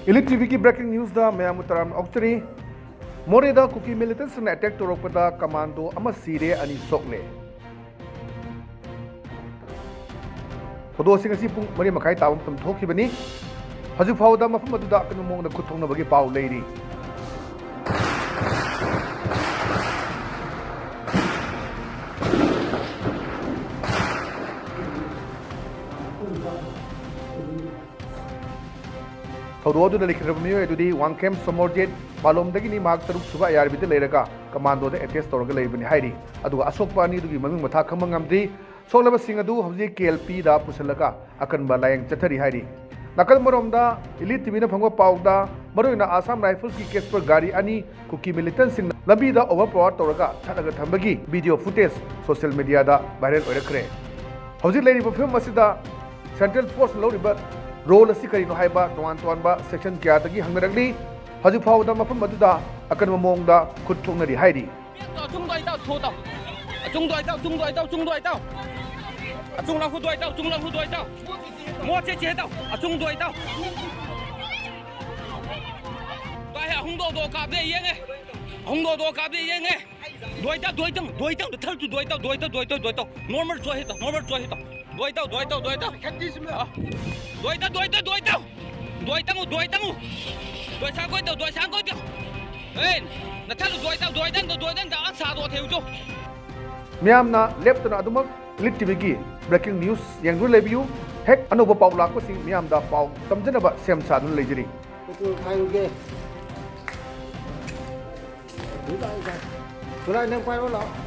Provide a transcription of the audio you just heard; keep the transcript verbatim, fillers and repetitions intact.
Elite ꯇꯤꯚꯤꯒꯤ breaking newsꯇ ꯃꯌꯥꯝꯕꯨ ꯇꯔꯥꯝꯅ ꯑꯣꯛꯆꯔꯤ꯫ ꯃꯣꯔꯦꯗ ꯀꯨꯀꯤ militantꯁꯤꯡꯅ attack ꯇꯧꯔꯛꯄꯗ commando ꯑꯃ ꯁꯤꯔꯦ, ꯑꯅꯤ ꯁꯣꯛꯂꯦ꯫ ꯊꯧꯗꯣꯛ ꯑꯁꯤ ꯉꯁꯤ ꯄꯨꯡ ꯃꯔꯤ ꯃꯈꯥꯏ ꯇꯥꯕ ꯃꯇꯝ ꯊꯣꯛꯈꯤꯕꯅꯤ꯫ ꯍꯧꯖꯤꯛ ꯐꯥꯎꯕꯗ ꯃꯐꯝ ꯑꯗꯨꯗ ꯑꯀꯟꯕ ꯃꯑꯣꯡꯗ ꯈꯨꯠ ꯊꯣꯛꯅꯕꯒꯤ ꯄꯥꯎ ꯂꯩꯔꯤ꯫ ꯊꯧꯗꯣꯛ ꯑꯗꯨꯗ ꯂꯩꯈꯤꯗ꯭ꯔꯕ ꯃꯤꯑꯣꯏ ꯑꯗꯨꯗꯤ ꯋꯥꯡꯈꯦꯝ ꯁꯣꯃꯣꯔꯖꯤꯠ ꯄꯥꯂꯣꯝꯗꯒꯤꯅꯤ꯫ ꯃꯍꯥꯛ ꯇꯔꯨꯛ ꯁꯨꯕ ꯑꯥꯏ ꯑꯥꯔ ꯕꯤꯗ ꯂꯩꯔꯒ commando ꯗ attach ꯇꯧꯔꯒ ꯂꯩꯕꯅꯤ ꯍꯥꯏꯔꯤ꯫ ꯑꯗꯨꯒ ꯑꯁꯣꯛꯄ ꯑꯅꯤ ꯑꯗꯨꯒꯤ ꯃꯃꯤꯡ ꯃꯊꯥ ꯈꯪꯕ ꯉꯝꯗ꯭ꯔꯤ꯫ ꯁꯣꯛꯂꯕꯁꯤꯡ ꯑꯗꯨ ꯍꯧꯖꯤꯛ ꯀꯦ ꯑꯦꯜ ꯄꯤꯗ ꯄꯨꯁꯤꯜꯂꯒ ꯑꯀꯟꯕ ꯂꯥꯌꯦꯡ ꯆꯠꯊꯔꯤ ꯍꯥꯏꯔꯤ꯫ ꯅꯥꯀꯜ ꯑꯃꯔꯣꯝꯗ, Elite ꯇꯤꯚꯤꯅ ꯐꯪꯕ ꯄꯥꯎꯗ, ꯃꯔꯨꯑꯣꯏꯅ Assam Riflesꯀꯤ Casper ꯒꯥꯔꯤ ꯑꯅꯤ ꯀꯨꯀꯤ militantꯁꯤꯡꯅ ꯂꯝꯕꯤꯗ overpower ꯇꯧꯔꯒ ꯊꯠꯂꯒ ꯊꯝꯕꯒꯤ video footage social mediaꯗ viral ꯑꯣꯏꯔꯛꯈ꯭ꯔꯦ꯫ ꯍꯧꯖꯤꯛ ꯂꯩꯔꯤꯕ ꯐꯤꯕꯝ ꯑꯁꯤꯗ central force ꯂꯧꯔꯤꯕ role ꯑꯁꯤ ꯀꯔꯤꯅꯣ ꯍꯥꯏꯕ ꯇꯣꯉꯥꯟ ꯇꯣꯉꯥꯟꯕ section ꯀꯌꯥꯗꯒꯤ ꯍꯪꯅꯔꯛꯂꯤ꯫ ꯍꯧꯖꯤꯛ ꯐꯥꯎꯕꯗ ꯃꯐꯝ ꯑꯗꯨꯗ ꯑꯀꯟꯕ ꯃꯑꯣꯡꯗ ꯈꯨꯠ ꯊꯣꯛꯅꯔꯤ ꯍꯥꯏꯔꯤ꯫ ꯑꯆꯨꯡ ꯗꯣꯏ ꯇꯥꯎ, ꯊꯣ ꯇꯥꯎ꯫ ꯑꯆꯨꯡ ꯗꯣꯏ ꯇꯥꯎ, ꯑꯆꯨꯡ ꯗꯣꯏ ꯇꯥꯎ, ꯑꯆꯨꯡ ꯗꯣꯏ ꯇꯥꯎ꯫ ꯑꯆꯨꯡ ꯂꯥꯡ ꯍꯨ ꯗꯣꯏ ꯇꯥꯎ, ꯑꯆꯨꯡ ꯂꯥꯡ ꯍꯨ ꯗꯣꯏ ꯇꯥꯎ꯫ ꯃꯣ ꯆꯦ ꯆꯦ ꯇꯥꯎ, ꯑꯆꯨꯡ ꯗꯣꯏ ꯇꯥꯎ꯫ ꯇꯥꯏ, ꯑꯍꯨꯝ ꯗꯣ ꯗꯣ ꯀꯥꯞꯗꯦ ꯌꯦꯡꯉꯦ꯫ ꯑꯍꯨꯝ ꯗꯣ ꯗꯣ ꯀꯥꯞꯗꯦ ꯌꯦꯡꯉꯦ꯫ ꯗꯣꯏ ꯇꯥꯎ, ꯗꯣꯏ ꯇꯥꯎ, ꯗꯣꯏ ꯇꯥꯎ, ꯊꯜ ꯇꯨ ꯗꯣꯏ ꯇꯥꯎ, ꯗꯣꯏ ꯇꯥꯎ, ꯗꯣꯏ ꯇꯥꯎ, ꯗꯣꯏ ꯇꯥꯎ꯫ Normal ꯆꯣꯏ ꯍꯦ ꯇꯥꯎ, normal ꯆꯣꯏ ꯍꯦ ꯇꯥꯎ꯫ ꯗꯣꯏ ꯇꯥꯎ, ꯗꯣꯏ ꯇꯥꯎ, ꯗꯣꯏ ꯇꯥꯎ꯫ ꯑ꯫ ꯗꯣꯏ ꯇꯥꯎ, ꯗꯣꯏ ꯇꯥꯎ, ꯗꯣꯏ ꯇꯥꯎ꯫ ꯗꯣꯏ ꯇꯥꯡꯉꯨ, ꯗꯣꯏ ꯇꯥꯡꯉꯨ꯫ ꯗꯣꯏ ꯁꯥꯡ ꯀꯣꯏ ꯇꯧ, ꯗꯣꯏ ꯁꯥꯡ ꯀꯣꯏ ꯇꯧ꯫ ꯑꯦ, ꯅꯊꯟꯗ ꯗꯣꯏ ꯇꯥꯎ, ꯗꯣꯏ ꯇꯥꯡ ꯇꯧ, ꯗꯣꯏ ꯇꯥꯡ ꯇꯧ, ꯑꯁ ꯁꯥꯗꯣ ꯊꯦꯡꯉꯨ ꯆꯣ꯫ ꯃꯤꯌꯥꯝꯅ ꯂꯦꯞꯇꯅ ꯑꯗꯨꯃꯛ Elite ꯇꯤꯚꯤꯒꯤ breaking news ꯌꯦꯡꯗꯨꯅ ꯂꯩꯕꯤꯌꯨ꯫ ꯍꯦꯛ ꯑꯅꯧꯕ ꯄꯥꯎ ꯂꯥꯛꯄꯁꯤꯡ ꯃꯤꯌꯥꯝꯗ ꯄꯥꯎ ꯇꯝꯖꯅꯕ ꯁꯦꯝ ꯁꯥꯗꯨꯅ ꯂꯩꯖꯔꯤ꯫ ꯄꯦꯇ꯭ꯔꯣꯜ ꯈꯥꯏꯔꯨꯒꯦ꯫ ꯈꯨꯔꯥꯏ, ꯅꯪ ꯄꯥꯏꯔꯣ ꯂꯥꯛꯑꯣ꯫